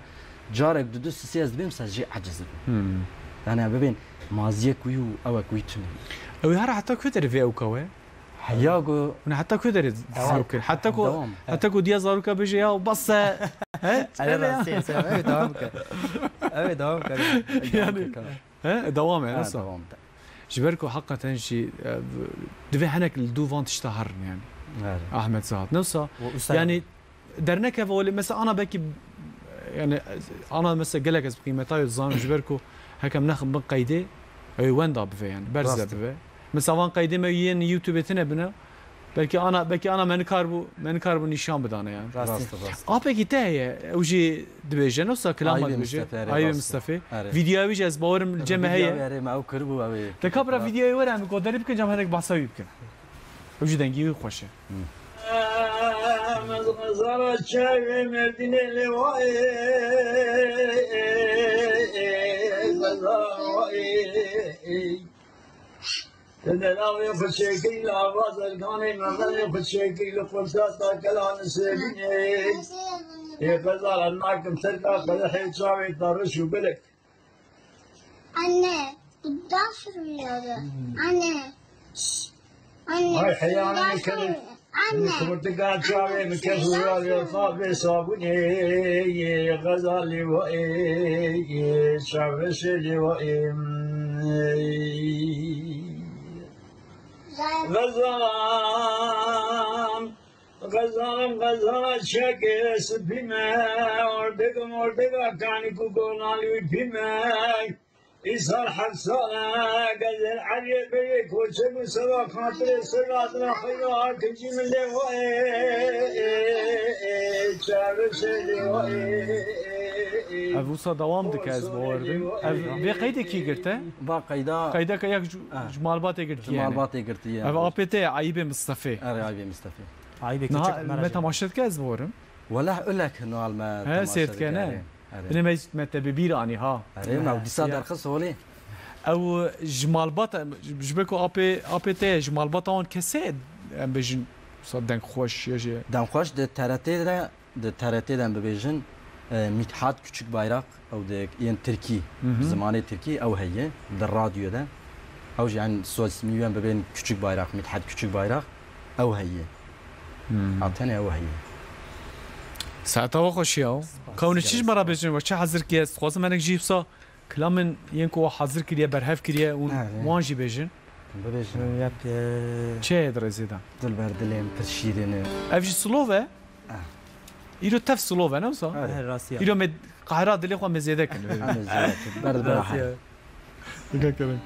Carek du du sisê ez dibêm, ez jê eciz dibim. Hmm. Yani em bibên maziyek wî û ewek wî tune. Ew ê her heta ku derê vê ewka we? Heya ku Hûn heta ku derê zarok kir? Heta ku, dewam. Heta ku diya zaroka bêje ya bas e. He? Erê rastî, se, ew ê dewam kir. Ew ê dewam kir. Yani, he? Dewam e, ha, nasıl? Dewam da. Ji ber ku hakikaten jî, e, divê hinek li dû van tişta herin yani. Evet. Ahmet Sahat. Nasıl? Yani, dernekeve welê, mesela, ana belkî, yani, ana, mesela, gelek ez bi qîmeta wê dizanim, ji ber ku hekem nexin bin qeydê, ew ê wenda bive, yani, berz de bive. Mesela, van qeydê me yên YouTube tine bine, belkî ana, belkî ana me nikar bû, me nikar bû nîşan bidane, yani. Rast e, rast e. Apekî te heye, ew jî dibêje, ne wisa kilama dibêje. Ayîbê Mistefê, erê, rast e. Ayîbê Mistefê. Erê. Vîdeoya wî jî ez bawerim li cem me heye. Vîdeoya wê, erê, me ew kiribû, ew ê. Te kabira vîdeoyê were, em godarî bikin, cem hinek behsa wî bikin. Ew jî dengî wî xweş e. Hmm. Em ez xezala çavê Mêrdînê lê wayê, xezala wayê. Te delavê xwe çêkirî li ava zerganê, memelê xwe çêkirî li qursa takela Nisêbînê. Ê xezala nakim terka qedehê çavê te riş û bilek. Anne, bu da sürüyordu. Anne. Şş. Anne, ay, heya, anne, kelek. Anne. Kurtika çavê min kes û ya lê xafê sabûnê, xezalê wa ê, çavê şêlê wa ê. Xezalam, xezalam, xezala çekê spî me, ordega, ordega kanî ku gonalî wî pî me. Îsal heft sal e, gezel eriyê bêyê koçek û seba xatirê sirra dina xeyra kincî min lê wayê, çavê şêlê wayê. Ev wisa dewam dike, ez bawer bim. Ev vê qeydê kî girte? Va qeyda. Qeyda ke yek ji, ah, ji malbatê girtiye. Ji malbatê girtiye. Ev apê te ye, Eyîbê Mistefê. Erê, Eyîbê Mistefê. Eyîbê, niha keçek me temaşe dike, ez bawerim. Wele ulek niha me temaşe dike, ne? Erê. Binê me, me te bi bîr anî ha. Erê, me dîsa derxist holê. Ew ji malbata, ji ber ku apê, apê te ji malbata wan kesê, em bêjin, wisa dengxweş ya jî. Dengxweş di T R T de, di T R T de em bibêjin, e, Mithat Küçük Bayrak, ew di yên tirkî, zimanê tirkî ew heye, di radyo de. Ew jî, yani, solismî wê em bibên Küçük Bayrak, Mithat Küçük Bayrak. Ew heye. Hmm. A tenê ew heye. Saeta we xweş ya. Spas. Ka hûn çi ji me re bêjin, we çi hezir kiriye? Ez dixwazim hinek jî wisa kilamên yên ku we hezir kiriye, berhev kiriye, hûn wan jî bêjin. Bibêjin. Yek, e, çi heye di rêzê de? Dilber dilêm pir şîrîn e. Ev jî silov e? Ah. Îro tev silov e, ne wisa? Erê. Erê, rastî ya. Îro me qehra dilê xwe me zêde kirin. Em ê zêde kirin. Ber, ber. Rastî ya. Dikkat edin.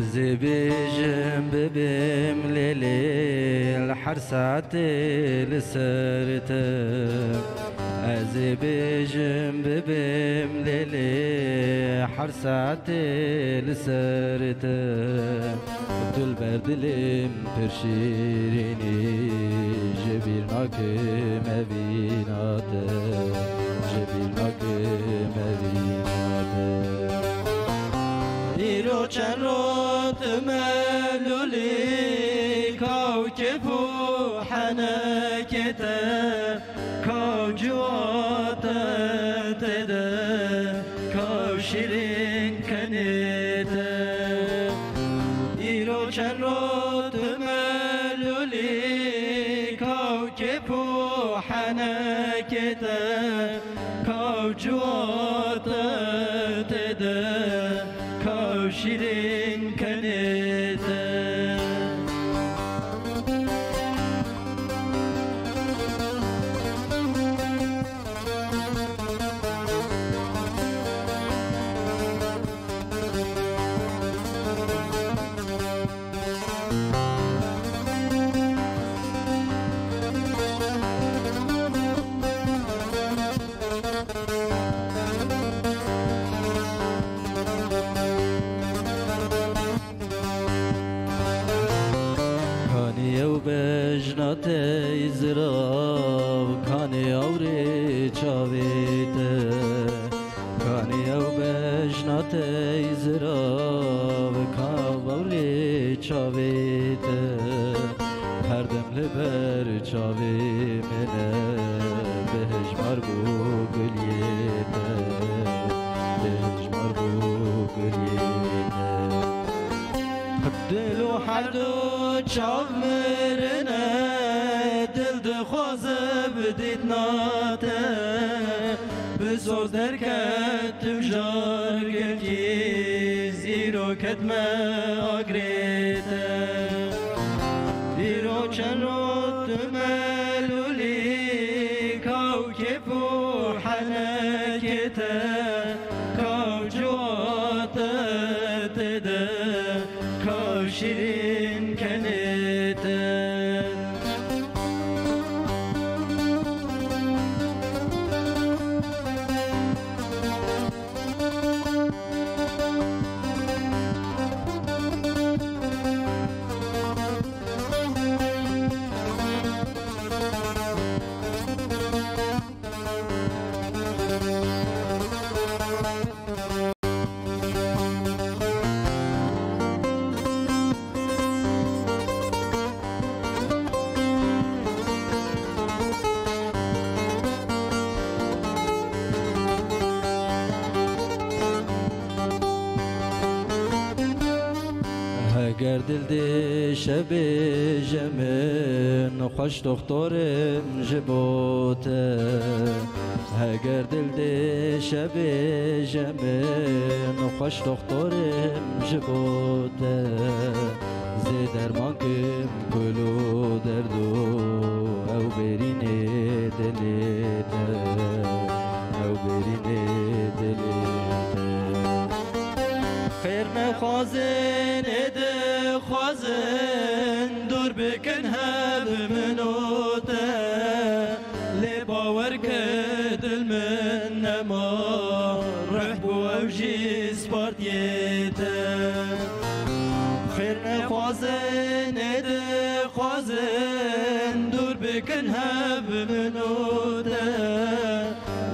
Ez ê bêjim bibêm lê lê, li her saetê li ser te. Ez ê bêjim bibêm lê lê, her saetê li ser te. Dilber dilêm pir şîrînî, ji bîr nakim evîna te, ji bîr nakim evîna te. Îro çend rot me lûlî, kaw kêf û henekê te, kaw ciwate tê de, kaw şîrîn kenê te. Îro çend rot me lûlî, kaw kêf û henekê te, kaw ciwate tê de, kaw şîrîn kenê te. Tey zirav ka bawrê çavê te, her dem li ber çavê min e, bihejmar bû guliyê te, bihejmar bû guliyê te. Dil û herdu çav mirine, dil dixwaze bi dîtina te. Bi zor derketim jar gelkî, îro ketme agrê te. Îro çend rot melûlî, kaw kêf û henekê te, kaw ciwate te de, kaw şîrîn kenê te. Heger dil dê şebêje min, xweş doxtor im ji bo te. Heger dil dê şebêje min, xweş doxtor im ji bo te. Zê derman kim kul û derdo, ew bêrînê dilê te, ew bêrînê dilê te. Xêr nexwazin ê dixwazin, dûr bikin hev min û te. Lê bawer ke dil min nema, ruh bû ew jî spartiyê te. Xêr nexwazin ê dixwazin, dûr bikin hev min û te.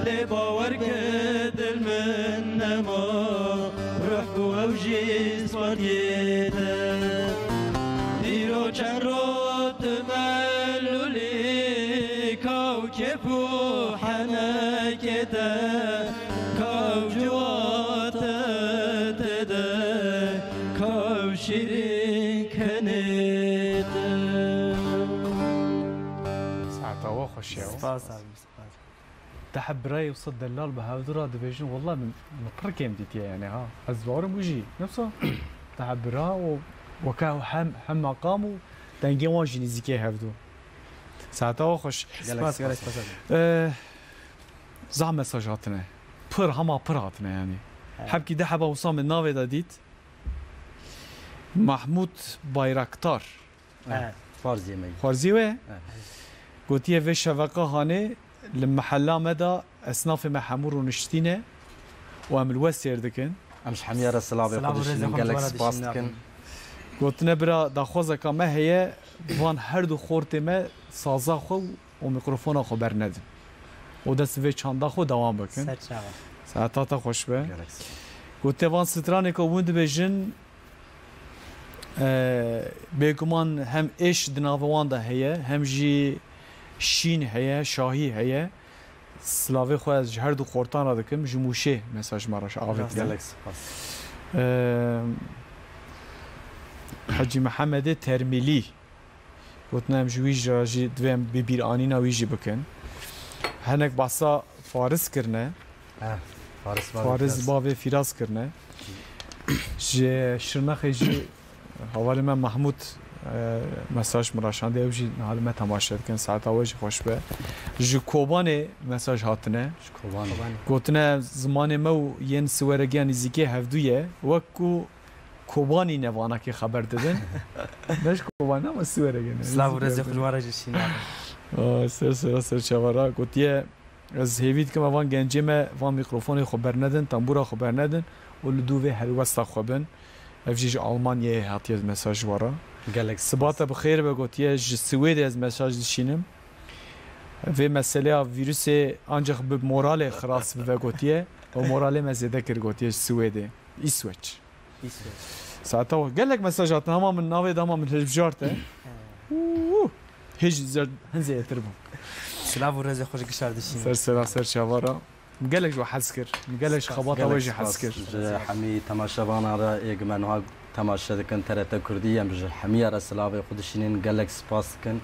Lê bawer ke dil min nema, ruh bû ew jî spartiyê te. Îro çend rot melûlî, kaw kêf û henekê te, kaw ciwate te de, kaw şîrîn kenê te. Saeta we xweş ya. Spas abi, spas. Te heb birayê wisa delal bi hevdu re dibêjin, wallah min, min pir kêm dîtiye yani ha. Ez bawerim û jî, ne wisa? Te heb bira û weke hem, hem meqam û dengê wan jî nêzîkê hevdu. Saeta we xweş. Gelek spas, gelek spas. Eh, zaf mesaj hatine. Pir, hema pir hatine yani. He. Hebkî de heba wisa min navê de dît. Mahmut Bayraktar. He, farziyê me. Xwarzî wê? He. Gotiye vê şeveqa hanê li mehella me de esnafê me hemû rûniştîne û em li we sêr dikin. Em ji hemiya re silavê xwe dişînin, gelek spas dikin. Gotine bira daxwazeka me heye, van her du xortê me saza xwe û mikrofona xwe bernedin. Û dest vê çanda xwe dewam bikin. Ser çava. Saeta te xweş be. Gelek spas. Gotiye van stranê ku hûn dibêjin, E, bêguman hem êş di nava wan de heye, hem jî şîn heye, şahî heye. Silavê xwe ez ji her du xortan re dikim, ji Mûşê mesaj me re avêtiye. Gelek spas. E, Hecî Mihemedê Termîlî. Gotin em ji wî jî re jî divê em bîranîna wî jî bikin. Hinek behsa Faris kirine. He, Faris bavê Faris Firas. Bavê Firas kirine. Ji Şirnexê jî hevalê me Mahmûd, e, mesaj min raşandiye, ew jî niha li me temaşe dikin. Saeta we jî xweş be. Ji Kobanê mesaj hatine. Ji Kobanê. Gotine zimanê me û yên Siweregiya nîzîkê hevdû ye. Wek ku Kobanî ne vanakê xeber didin. Ne ji Kobanî ama Siwere gene. Silav û rêzê xwe ji wan re jî şîna. Aa, ser sera ser çava ra. Gotiye, ez hêvî dikim evan gencê me van mîkrofonê xwe bernedin, tembûra xwe bernedin û li dû vê helwesta xwe bin. Ev jî ji Almanyayê hatiye mesaj ji we re. Gelek spas. Sibate bi xêr be gotiye, ji Swêdê ez mesaj dişînim. Vê meseleya vîrusê ancaq bi moralê xilas bibe gotiye. Moralê me zêde kir, gotiye ji Swêdê. Îsveç. Îsveç. Saeta we gelek mesaj hatin, hema min navê de, hema min hilbijarte. Û, hêj zê-, hin zêdetir bû. Silav û rêzê xwe ji gişar dişînin. Ser sera, ser çavara. Min gelek ji we hez kir. Min gelek ji xebata we jî hez kir. Ji hemî temaşevana re ê gi me niha temaşe dikin T R T Kurdî, em ji hemiya re silavê xwe dişînin. Gelek spas dikin.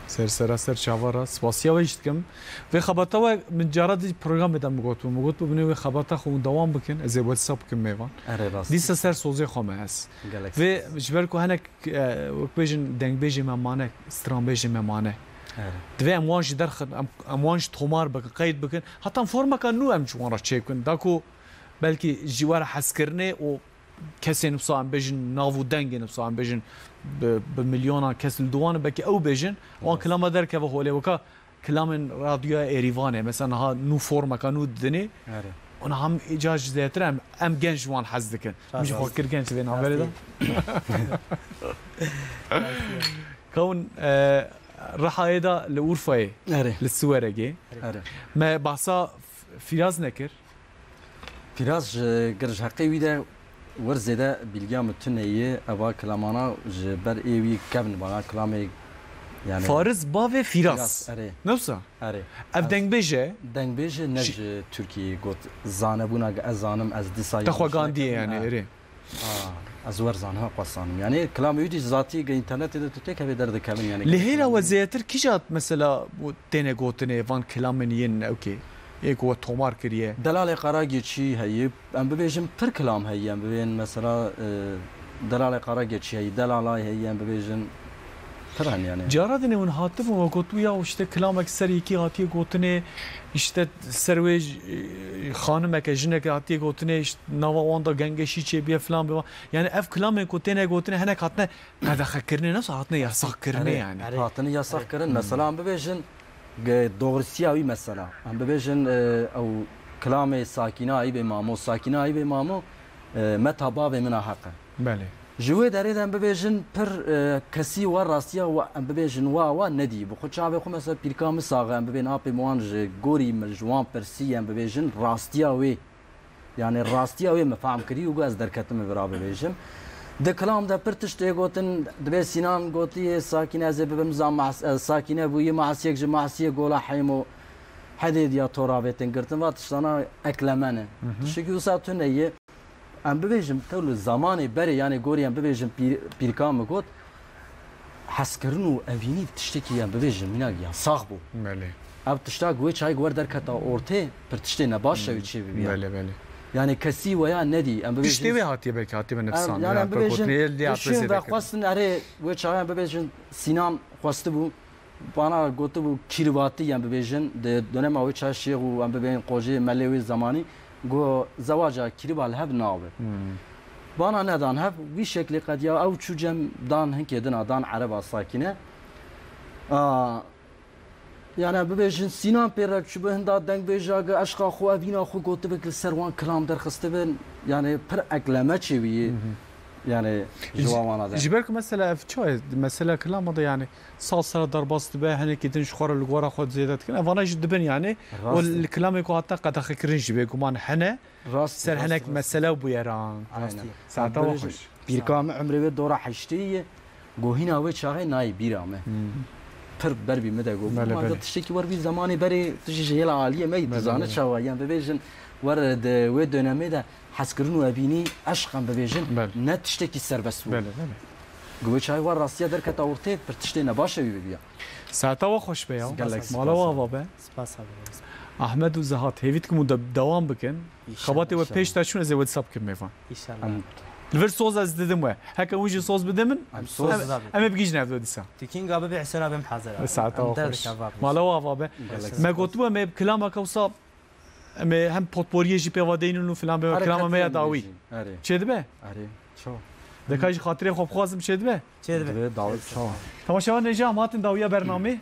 Ser sera, ser çava re. Spasiya we jî dikim. Vê xebata we min cara dî programê de min gotibû. Min gotibû binê wê xebata xwe hûn dewam bikin. Ez ê WhatsApp bikim mêvan. Erê rast. Dîsa ser sozê xwe me ez. Gelek spas. Vê ji ber ku hinek, e, wek bêjin dengbêjê me mane, stranbêjê me mane. Erê. Divê em wan jî derxin, em, em wan jî tomar bikin, qeyd bikin. Heta formeka nû em ji wan re çêbikin. Da ku belkî ji we re hezkirinê û kesên wisa em bêjin nav û dengên wisa em bêjin bi, bi milyonan kes li dû wan, belkî ew bêjin, wan kilama derkeve holê weka kilamên radyoya Êrîvanê, mesela niha nû formeka nû didinê. Erê. Û niha em îcar ji zêtir em, em genc ji wan hez dikin. Min jî xwe kir genc vê navberê de. Kewin, e, Rihayê de li Urfayê, Erê. Li Siweregê. Erê. Me bahsa F-, Fîraz nekir. Fîraz ji gir ji heqê wî de wir zêde bilgiya min tune ye, eva kilamana ji ber ê wî kevn bana kilamê, yani Fariz bavê Fîraz. Fîraz, erê. Ne wisa? Erê. Ev dengbêj e? Dengbêj e, ne ji Tirkiyeyê got zanebûna ge ez zanim, ez dîsa Te xwe gandiyê yani, erê. Ha, ez wer zanim, ha, xwe zanim. Yani kilamê wî jî zatî ge internetê de tu têkevê derdikevin yani. Lê hêla we zêdetir kîja mesela bu têne gotinê van kilamên yên ewkê, ê ku we tomar kiriye? Delalê Qarageçî heye, em bibêjin pir kilam heye, em bibên mesela, e, Delalê Qarageçî heye, Delalay heye, em bibêjin pir hene yani. Cara dinê hûn hatibûn we gotibû ya işte kilamek ser yekî hatiye gotinê, işte ser wê, e, xanimeke, jineke hatiye gotinê, işte nava wan da gengeşî çêbiye filan bivan. Yani ev kilamên ku têne gotinê hinek hatine qedexekirinê, ne wisa hatine yasakkirinê yani. Hatine yasakkirin. Mesela em bibêjin, ge-, doğrusiya wî mesela. Em bibêjin, e, ew kilamê Sakîne Ayîbê Mamo, Sakîne Ayîbê Mamo, e, meta bavê min a heq e. Belê. Ji wê derê de em bibêjin pir, e, kesî wa rastiya wa, em bibêjin wa, wa nedî. Bi xwe çavê xwe mesela pîrka min sax e, em bibên apê min wan ji gorî min ji wan pirsî, em bibêjin rastiya wê. Yani rastiya wê min fehm kirî û got ez derketime vira bibêjim. Di kilam de pir tişt ê gotin, dibê Sînan gotiye, Sakîne ez ê bibim za mahs-, e, Sakîne bûyî mahsiyek ji mahsiyê gola Heymo hedê diya toravêtin girtin, va tiştana ekleme ne. Hı hı. Tiştekî wisa tune ye. Em bibêjim, tew li zamanê berê, yani gorî em bibêjim pîr-, pîrka min got, hezkirin û evînî tiştekî em bibêjin mînak yasax bû. Belê. Ev tiştak wê çayê ku wer derketa ortê, pir tiştê nebaş ew çê bibiya. Belê, belê. Yani kesî weya nedî, em bibêjin. Piştê wê hatiye belkî, hatiye me nifsan. Em, yani em bibêjin, piştî ve xwestin erê wê çayê em bibêjin Sînan xwestibû. Bana gotibû kîrivatî, em bibêjin, di dönema wê çar şêx û em bibên qojê melê wê zemanî, got zewaca kîriva li hev nabe. Hmm. Bana nedan hev, wî şeklê qediya ew çû cem dan hinkê dina, dan ereba Sakîne. A, yani em bibêjin Sînan pê re çû bi hinda dengbêja ge eşqa xwe, evîna xwe gotibik li ser wan kilam derxistibin. Yani pir ekleme çêbûyî. Hı hı. Yani ji wan wana de. Ji ber ku mesela ev çawa ye? Mesela kilama de yani sal sera derbas dibe, hinekî din ji xwe re li gora xwe zêde dikin. Ev vana jî dibin yani. Rast e. Û li kilamê ku hatine qedexekirin jî bêguman hene. Rast e, ser hinek mesele û bûyeran. Rast e. Aynen. Saeta we xweş. Pîrka min umrê wê dora heştê ye. Gohîna wê çaxê nayê bîra me. Hmm. Pir ber bî min de got. Belê, belê. Ma tiştekî wer bî zemanê berê tu jî ji hêla aliyê me yî, tu zane çawa ye. Em bibêjin wer di wê dönemê de hezkirin û evînî, eşq em bibêjin, belê, ne tiştekî serbest bû. Belê, belê. Gi wê çayê wer rastiya derketa ortê, pir tiştê nebaş e wî bibiya. Saeta we xweş be ya. Gelek spas. Mala we ava be. Spas abi. Ahmed û Zehat, hêvî dikim û de-, dewam bikin. Înşallah, înşallah. Xebatê we pêş de çûn, ez ê we dîsa bikim mêvan. Înşallah. Em. Li vir soz ez didim we. Heke hûn jî soz bidin min, em soz em, em ê bigihîjin ev dîsa. Tu kînga bibê Hüseyin abim hazir abi. Saeta we xweş. Mala we ava be. Gelek spas. Me gotibû em ê bi kilameke wisa Em ê hem potporiyê jî pê ve deynin û filan bê ve, kilama me ya dawî. Erê. Çêdibe? Erê. Çawa? Deka ji xatirê xwe bixwazim çêdibe? Çêdibe. Dibe dawî çawa? Temaşevan hêja em hatin dawiya bernamê.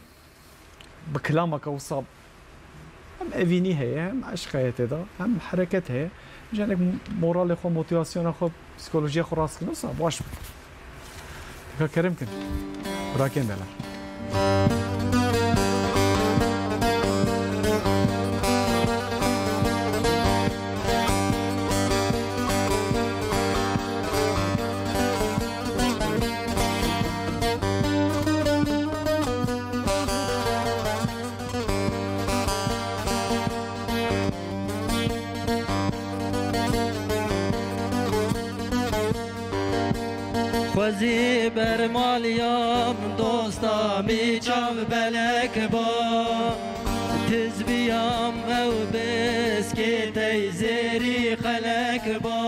Bi kilameke wisa hem evînî heye, hem eşq heye tê de, hem hereket heye. Ji hinek moralê xwe, motivasyona xwe, psîkolojiya xwe rast kirin, wisa baş be. Ka kerem kin. Rakên delal. Xwezî bermaliyam dosta min çav belek ba. Tizbiyam ew biskê tey zêrî xelek ba.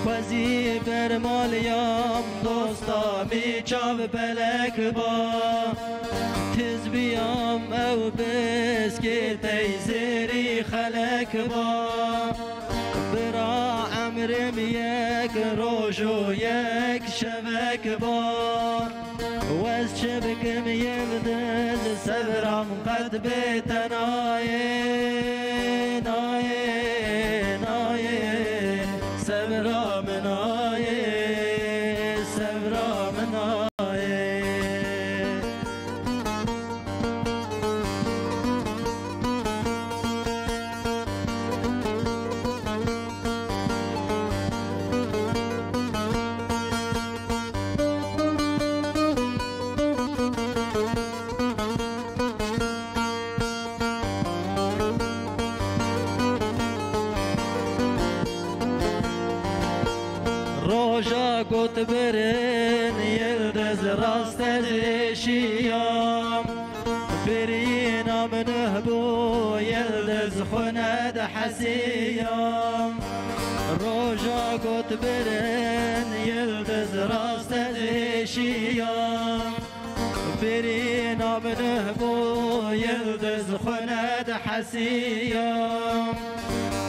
Xwezî bermaliyam dosta min çav belek ba. Tizbiyam ew biskê tey zêrî xelek ba. Bira emrim yek roj û yek şevek ba. Wez çi bikim Yildiz, sevram qet bê te nayê, nayê, nayê. Sevra min nayê, sevra min nayê. Roja got birin Yildiz, rast ez êşiyam. Birîna min nuh bû Yildiz, xwe nedihesiyam. Roja got birin Yildiz, rast ez êşiyam. Birîna min nuh bû Yildiz, xwe nedihesiyam.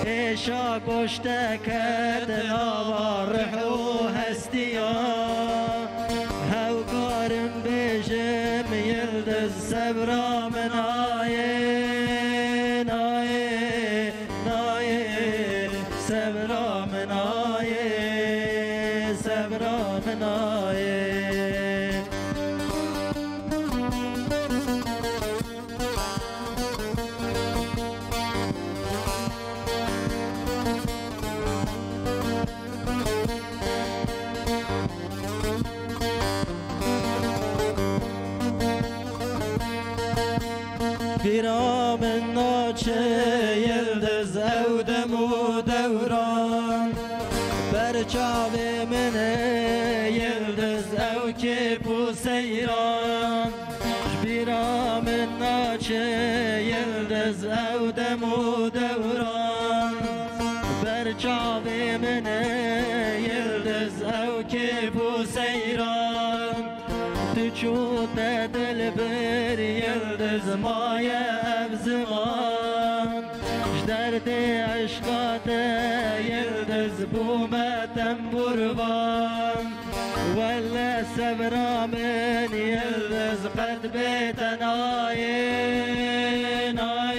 Êşa goşte ket nava rih û hestiya. Hew karim bêjim Yildiz, sevra min nayê, nayê, nayê. Sevra min nayê, sevra min nayê. Bîra min naçe Yildiz ew dem û dewran. Ber çavê min e Yildiz ew kêf û seyran. Ji bîra min naçe Yildiz ew dem û dewran. Ber çavê min e Yildiz ew kêf û seyran. Tu çû te dilbir Yildiz maye ev ziman. Ji derdê eşqa te Yildiz bûme tembûrvan. Welle sevra min Yildiz qet bê te nayê, nayê.